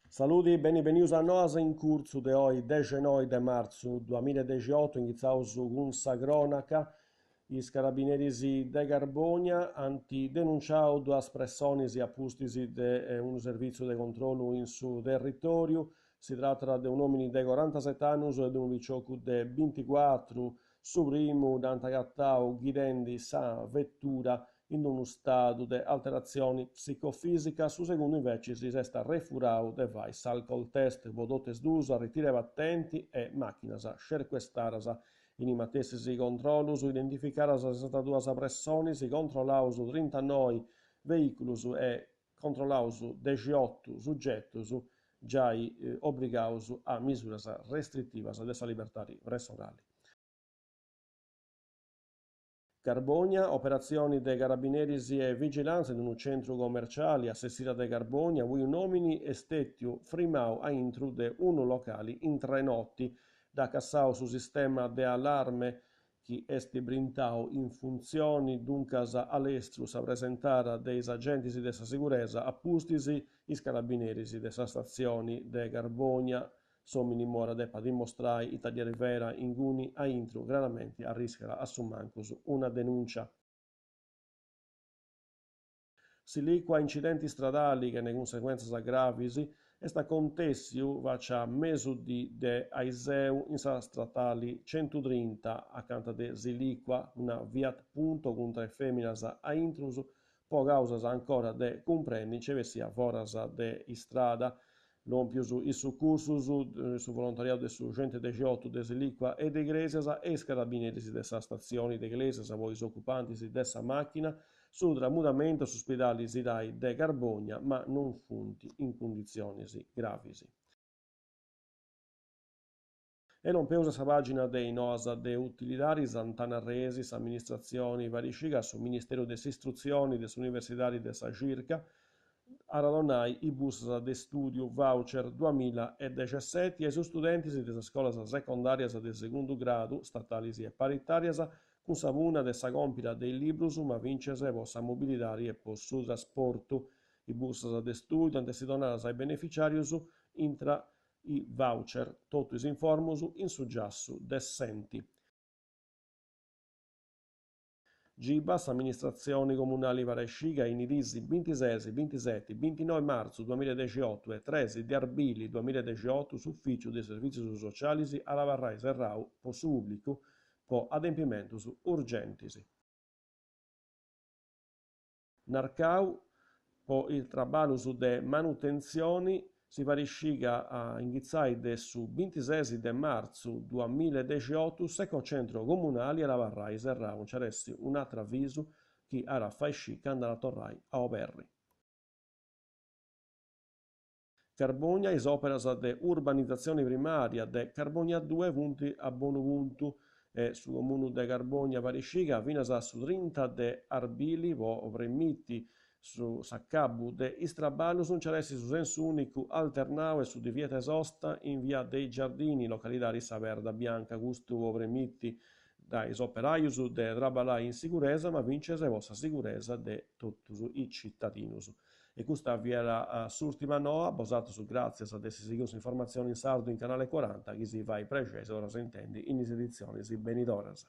Saludi, beni benius a Noas in curtzu de oi dexenoi de martzu duamilla e dexiotu, inghitzaus cun sa cronaca. Is carabineris de Carbònia ant denunciau duas pressonis a pustis de unu servìtziu de controllu in su territòriu. Si tratat de un'òmini de corantaset'annus e de unu piciocu de binticuatru. Su primu dd'ant agatau ghidendi sa vetura in unu stadu de alteratzioni psicofìsica, su segundu invecis s'est arrefurau de fai s'alcol test. Po totu is duus arritira 'e patenti e màchinas scercuestaras. In is matessis controllus identificadas sessantaduas pressonis, controllaus trintanoi veìculus e controllaus dexiotu sugetus giai obrigaus a misuras restritivas de sa libertadi pressonali. Carbònia, operatzioni de carabineris e vigilàntzia in unu centru commerciali a s'essida de Carbònia, ui un'òmini est stètiu frimau a intru de unu locali intr'e noti. Dd'at cassau su sistema de allarme chi est brintau in funtzioni, duncas a lestru sa presentada de is agentis de sa siguresa, a pustis is carabineris de sa statzioni de Carbònia. S'òmini imoi at a depi dimostrai ita ddi arriverat inguni a intru, craramenti arriscat a su mancus una denùncia. Silìcua, incidenti stradali chene cunseguèntzias gravis est acontèssiu faci a mesudì de aiseu in sa statali centutrinta acanta de Silìcua, una Fiat Punto cun tres fèminas a intrus, po càusas ancora de cumprendi nci bessiat foras de istrada. Lòmpius is sucursus, su volontariau de su centudexiotu de Silìcua e de Igrèsias e is carabineris de sa statzioni de Igrèsias po is ocupantis de sa màchina, su tramudamentu a su spidali Sirai de Carbònia, ma non funt in cunditzionis gravis. E lompeus a sa pàgina de is noas de utilidadi, Sant'Anna Arresi, s'amministratzioni fait sciri ca su Ministeru de s'Istrutzioni, de s'Universidadi de sa Circa at a donai is bussas de stùdiu voucher duamilla e dexesseti a is studentis de is scolas secondàrias de segundu gradu, statalis e paritàrias, cun sa punna de sa còmpira de is librus ma fintzas po sa mobilidadi e po su trasportu. Is bussas de stùdiu ant essi donadas a is beneficiàrius intra is voucher. Totu is informus in su giassu de s'Enti. Giba, s'amministratzioni comunali fait sciri ca in is diis bintises, bintiseti, bintinoi martzu duamillaedexiotu e tres de arbili duamillaedexiotu s'Ufìtziu de is Servìtzius Socialis at a abarrai serrau po su pùblicu po adempimentus urgentis. Narcau, po is traballus de manutentzioni si fait sciri ca a inghitzai de su bintises de martzu duamillaedexiotu s'ecocentro comunali at a abarrai serrau, nci at essi un'atru avisu chi at a fai sciri candu at a torrai a oberri. Carbònia, is òperas de urbanizatzioni primària de Carbònia due funt a bonu puntu e su Comunu de Carbònia fait sciri ca finas a su trinta de arbili po permiti su s'acabu de is traballus nci at essi su sensu ùnicu alternau e su divietu 'e sosta in via dei Giardini, localidadi Sa Perda Bianca, custu po permiti a is operajus de traballai in siguresa ma fintzas po sa siguresa de totus is citadinus. E custa fiat s'ùrtima noa, bosatrus gràtzias de essi sighiu s'informatzioni in sardu in Canale Coranta, chi si fait prexeri si torraus a intendi in is editzionis benidoras.